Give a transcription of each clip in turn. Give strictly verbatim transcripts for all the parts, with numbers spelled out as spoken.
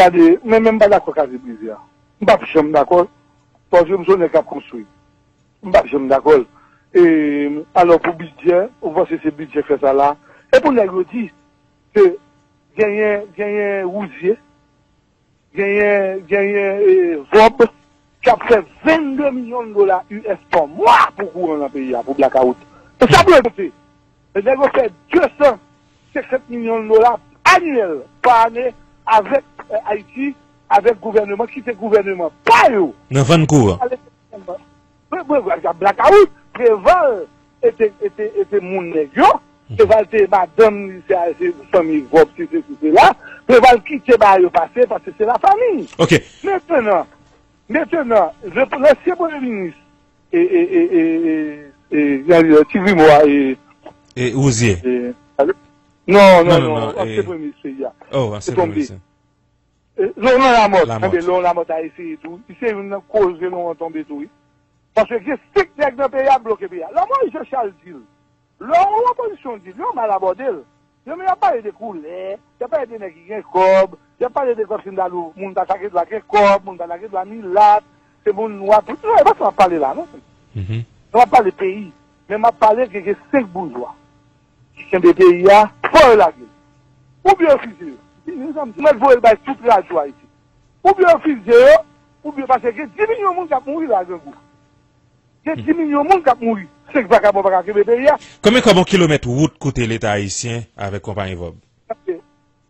Gade, men, men m pa dakò Kazim Rivière. M p ap janm dakò, paske m se yon nèg k ap konstwi. M p ap janm dakò l. E, alò, pou bidjè, ou panse se bidjè k fè sa la? E pou nèg yo di ke genyen, genyen Rouzier, genyen, genyen, e, Vorbe, k ap fè vennde milyon dola U S pa mwa pou kouran nan peyi a, pou blakawout. E sa pou yo te. E nèg yo fè de san senkant milyon dola anyèl pa ane avèk, e, Ayiti, avèk gouvèneman ki se gouvèneman pa yo. Nan vann kouran. Blakawout, Preval e te, e te, e te moun nèg yo. Preval te madanm li, se, se fanmi Vorbe, se sesi, se la. Preval kite bagay yo pase, paske se lafanmi. Ok. Mentenan, mentenan, le, lansyen premye minis, e, e, e, e, e, e, jan li rele, Ti Grimo a, e, E Rouzier. E, ale? Non, non, non, non, non, non, e, ansyen premye minis peyi a. Oh, ansyen premye minis. E, Laurent Lamothe. Lamothe. Enben, Laurent Lamothe a eseye tou. Li se youn nan koze Laurent tonbe tou, wi. Paske gen senk nèg nan peyi a k bloke peyi a. Lè Moïse Jean Charles di l, lè yon opozisyon di l, yo mal abòde l. Yo menm y ap pale de koulè, y ap pale de nèg ki gen kòb, y ap pale de kòb si m ta di w, moun pa ta gen dwa gen kòb, moun pa ta gen dwa milat, se moun nwa tout. Non, e pa sa m ap pale la, non. Mhm. M ap pale peyi, men m ap pale ke gen senk boujwa ki kenbe peyi a, fò yo lage l. Oubyen refize yo. Mèt voye l bay tout radyo Ayiti. Oubyen refize yo, oubyen paske gen dis milyon moun k ap mouri la, grangou. Gen dis milyon moun k ap mouri. Senk vakabon pa ka kenbe peyi a. Konbyen kòb yon kilomèt wout koute Leta ayisyen avèk konpayi Vorbe? Tande,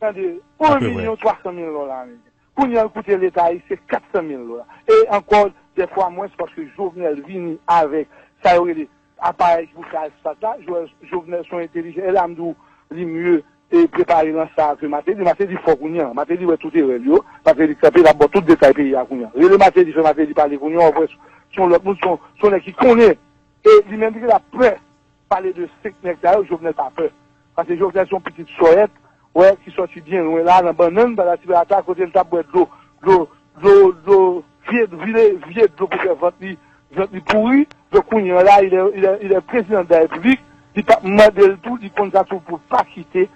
tande, yon milyon twa san mil dola ameriken. Kounye a, l koute Leta ayisyen kat san mil dola. E ankò, dèfwa mwens, paske Jovenel vini avèk sa yo rele aparèy ki pou fè asfalt la. Jo-, Jovenel se yon entelijan. E la, m di w, li mye e prepare nan sa ke Martelly. Martelly fò kounye a. Martelly wè tout erè l yo. Martelly kanpe, l ap ba w tout detay peyi a kounye a. Rele Martelly, fè Martelly pale kounye a, w ap wè se yon lòt moun, se yon, se yon nèg ki konnen. E li menm li gentan pè pale de senk nèg sa yo, Jovenel pa pè. Paske Jovenel se yon pitit sòyèt, wè, ki sòti byen lwen la, nan bannann, patati patata, kote l t ap bwè dlo, dlo, dlo, dlo, vye, vye, vye dlo pou fè vant li, vant li pouri. Donk, kounye a la, il est, il est, il est président de la République, li p ap mande l tou, li konn sa tou pou l pa kite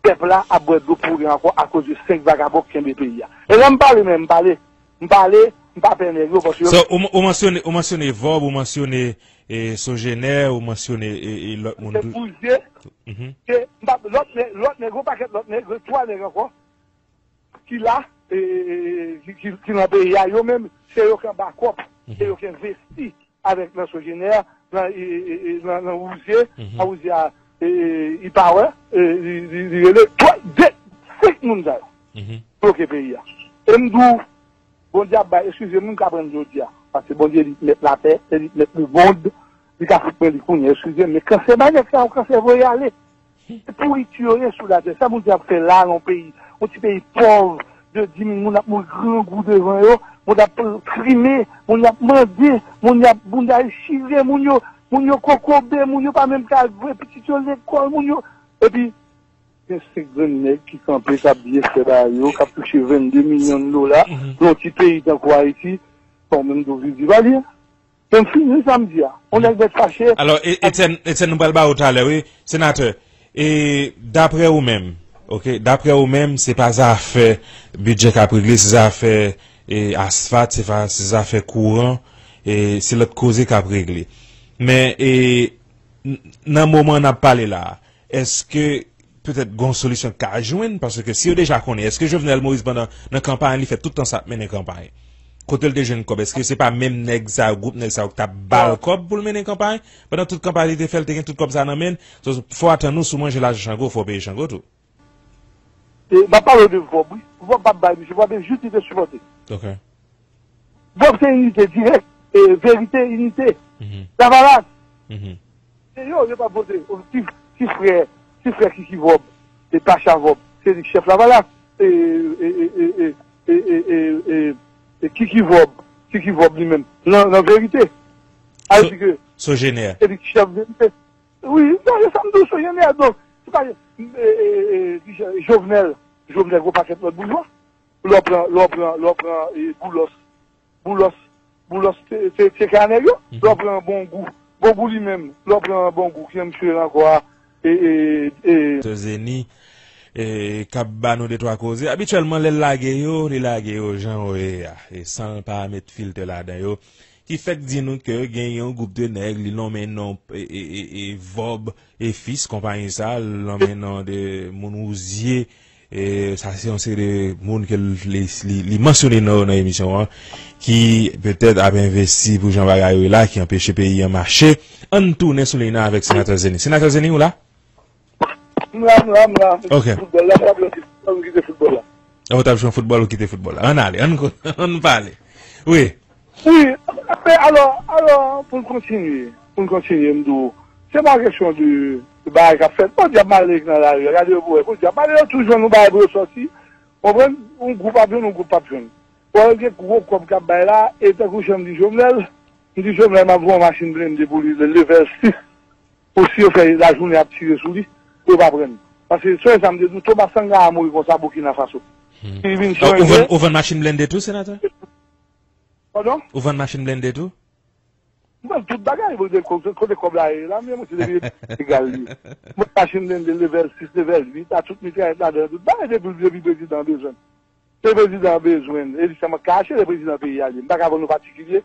pèp la ap bwè dlo pouri ankò akoz de senk vagabon k kenbe peyi a. E lè m pale, men m pale, m pale, m pa pè nèg yo, paske yo So, ou, ou mansyone, ou mansyone Vorbe, ou mansyone, e, Sogener, ou mansyone, e, e, lòt moun tou. Rouzier, Mhm. Ke m pa, lòt nèg, lòt nèg, yon pakèt lòt nèg, twa nèg ankò, ki la, e, e, e, e, ki, ki, ki nan peyi a, yo menm, se yo k anba kòb, se yo k envesti avèk nan Sogener, nan, e, e, e, e, nan, nan Rouzier, nan Rouzier a, e, e, e, li pa wè, e, li, li, li rele, twa, de, senk moun sa yo bloke peyi a. E m di w, Bondye ap bay, eskize m, m ka pran jodi a, paske Bondye li k mèt latè, se li k mèt lemonn, li ka fout mwen li kounye a, eskize m, men kansè bay nèg sa yo, kansè voye ale. Se pouriti yo ye sou latè. Sa Bondye ap fè la nan yon peyi, yon ti peyi pòv de dis mil moun ap mouri grangou devan yo, moun ap trime, moun y ap mande, moun y ap bounda chire, moun yo, moun yo kokobe, moun yo pa menm ka voye pitit yo lekòl, moun yo, epi gen senk grenn nèg ki kanpe, k ap byen fè bagay yo, k ap touche vennde milyon dola nan yon ti peyi tankou Ayiti, fò w menm tou viv viv a li. Men m fini sa m di a. Yon nèg mèt fache. Alò, E-, Etienne, Etienne, nou pral ba ou talè, wi. Senatè, e daprè ou menm, ok, daprè ou menm, se pa zafè bidjè k ap regle, se zafè, e, asfalt, se pa, se zafè kouran, e se lòt koze k ap regle. Men, e, n-, nan moman n ap pale la a, èske petèt gon solisyon k ka jwenn, paske si yo deja konnen, èske Jovenel Moïse pandan nan kanpay li fè tout tan sa ap mennen kanpay? Kote l te jwenn kòb? Èske se pa menm nèg sa yo, gwoup nèg sa yo k t ap ba l kòb pou l mennen kanpay? Pandan tout kanpay li te fè, l te gen tout kòb sa nan men l. So, fò w atann ou, si w manje lajan Chango, fò w peye Chango tou. E, m ap pale w de Vorbe, wi. Vorbe p ap bay misye, Vorbe jis li te sipòte. Ok. Vorbe se inite dirèk, e, verite, inite. Lavalas. Se yo, yo p ap vote. Ti, ti frè, ti frè Kiki Vorbe, e Pacha Vorbe, se li k chèf Lavalas. E, e, e Kiki Vorbe, Kiki Vorbe li menm, nan, nan verite. A di ke Sogener, se li k chèf verite. Wi, non, e sa m di w, Sogener, donk, se pa, e, e, e, e, Jovenel, Jovenel, gwo pakèt lòt boujwa. Lè w pran, lè w pran, lè w pran, e, Boulos. Boulos, Boulos, se, se, se ka nèg yo. Lè w pran Bongou. Bongou li menm, lè w pran Bongou, ki nan misye ankò a, e, e, e. Zeni. e, k ap ba nou de twa koze. Abityèlman, lè l lage yo, li lage yo jan yo ye a, e san l pa met filtè ladan yo. Ki fèk di nou ke gen yon gwoup de nèg, li nonmen non, e, e, e, e Vòb e Fis, konpayi sa, l nonmen non de moun Wouzye. E sa se yon seri de moun ke li, li, li mansyone nan, nan emisyon an, ki petèt ap envesti pou jan bagay yo ye la, ki anpeche peyi an mache. Ann tounen sou liy nan avèk Senatè Zeni. Senatè Zeni, ou la? M la, m la, m la. Ok. Foutbòl la, m t ap jwe foutbòl, m kite foutbòl la. Ou t ap jwe foutbòl, ou kite foutbòl la. Ann ale, ann, ann pale. Wi. Wi, men alò, alò, pou n kontinye, pou n kontinye, m di w, se pa kesyon de, de bagay k ap fèt. Podyab malere ki nan lari a, gade yo pou wè, podyab malere yo toujou jwenn yon bagay pou yo sòti. Konprann? Yon gwoup ap jwenn, yon gwoup p ap jwenn. Bon, gen gwo kòb k ap bay la, e tankou jan m di Jovenel, m di Jovenel, m ap vann yon machin blende pou li, le level sis. Pou si yo fè lajounen ap tire sou li, pou yo pa pran l. Paske, sonje sa m te di w, Thomas Sankara mouri konsa Burkina Faso. Hmm. Li vin chanje. Ou vann, ou vann machin blende tou, senatè? Padon? Ou vann machin blende tou? M vann tout bagay, kote, kote, kote kòb la ye la, men mwen se depi egal li. M vann machin blende level sis, level uit, a tout mitrayèt ladan, tout bagay depi, depi prezidan bezwen. Se prezidan an bezwen l. E li sèlman k ka achte, se prezidan peyi a li. M pa ka vann yon patikilye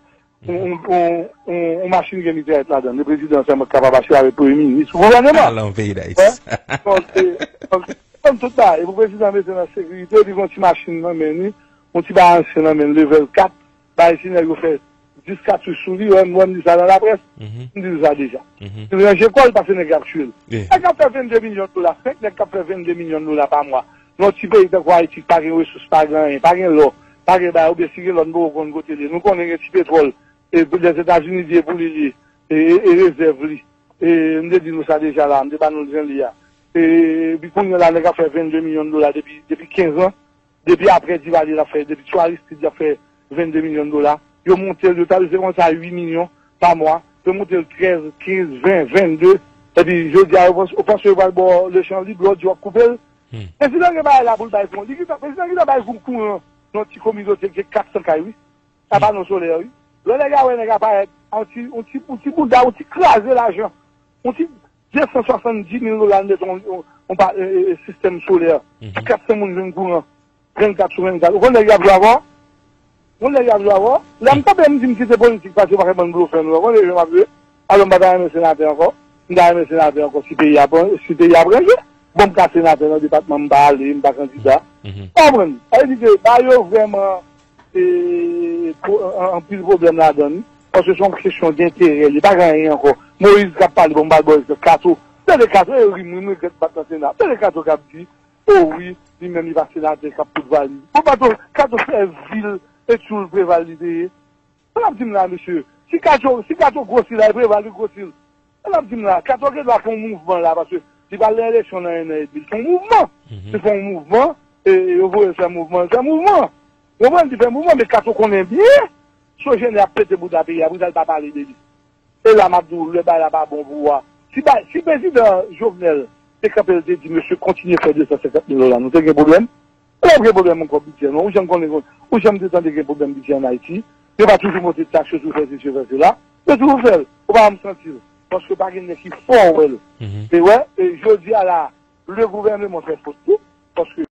yon, yon, yon, yon, yon machin gen mitrayèt ladan l. Se prezidan an sèlman k kapab achte avèk premye minis ou gouvènman. Alon peyi Dayiti. Wè. Donk, se, donk, se tout bagay. E pou prezidan mete nan sekirite, li gen yon ti machin nan men li, yon ti bagay ansyen nan men l, level kat, bagay si nèg yo fè dis katouch sou li, wè, m wè m di sa nan laprès, m di l sa deja. Li ranje kò l paske nèg ap tchwe l. Nèg ap fè vennde milyon dola, senk nèg k ap fè vennde milyon dola pa mwa. Nan yon ti peyi tankou Ayiti, ki pa gen resous, pa gen anyen, pa gen lò, pa gen bagay, oubyen si gen lò, nou poko konn kote l ye. Nou konnen gen ti petwòl, e Lèzetazini di e pou li li ye, e, e, e rezèv li. E m te di nou sa deja la, m te ba nou jan li a. E, epi kounye a la, nèg ap fè vennde milyon dola depi, depi kenz an. Depi apre Divalye l ap fè, depi sou Aristide l ap fè vennde milyon dola. Yo monte l, yo t ap, se konsa uit milyon pa mwa. Yo monte l trèz, kenz, ven, vennde. Epi jodi a, yo panse, yo panse yo pral ba w lechan lib, lòt jou w ap koupe l. Prezidan gen bagay la pou l bay pou li. Prezidan gentan bay pou kouran nan ti kominote ki kat san kay, wi. Sa pano solè, wi. Lè nèg a wè nèg a parèt, yon ti, yon ti, yon ti bouda, yon ti kraze lajan. Yon ti de san swasanndis mil dola l mete yon, yon, yon pa, e, e, e, sistèm solè. Pou kat san moun jwenn kouran. Vennkat sou vennkat. Ou konn nèg y ap jwe avè w? Ou konn nèg y ap jwe avè w? Lè m kanpe, m di m kite politik pase, yo pa fè bann blofè nou. Ou konn jan m ap jwe? Alò, m pa ta renmen senatè ankò. M ta renmen senatè ankò si peyi a pran, si peyi a pran je. Bon, m ka senatè nan depatman, m pa ale, m pa kandida. Ou konprann? Sa vle di ke ba yo vrèman, e, pwo-, an-, anpil pwoblèm ladan li. Paske se yon kesyon denterè. Li pa gen anyen ankò. Moyiz k ap pale, bon, m pa ba l egzanp. Kato. Tande Kato, e ri m, wi, m regrèt m pa t nan Sena. Tande Kato k ap di, o wi, li menm li pa senatè k ap poud valiz. Bon, Kato, Kato se vil e tchoul Preval li te ye. Sa l ap di m la, mesye? Si Kato, si Kato gwosi la, e Preval li gwosi l. Sa l ap di m la? Kato gen dwa fè yon mouvman la, paske li pral nan eleksyon nan en an edmi. Li fè yon mouvman. Li fè yon mouvman, e, e yo voye l fè mouvman, li fè mouvman. Ou konprann? Li fè mouvman, men Kato konnen byen Sogener ap pete bouda peyi a, Preval pa pale de li. E la m ap di w, lè bagay la pa bon pou ou a. Si ba-, si prezidan Jovenel te kanpe, l te di, mesye, kontinye fè de san senkant mil dola, nou te gen pwoblèm? Ou p ap gen pwoblèm ankò bidjè, non. Ou janm konnen, ou janm te tande gen pwoblèm bidjè ann Ayiti? Yo pa toujou monte taks yo, toujou fè sesi, yo fè sela? Yo toujou fè l. Ou pa janm santi l. Paske pa gen nèg ki fè w wè l. E wè, e jodi a la, le gouvèneman fè fot tou. Paske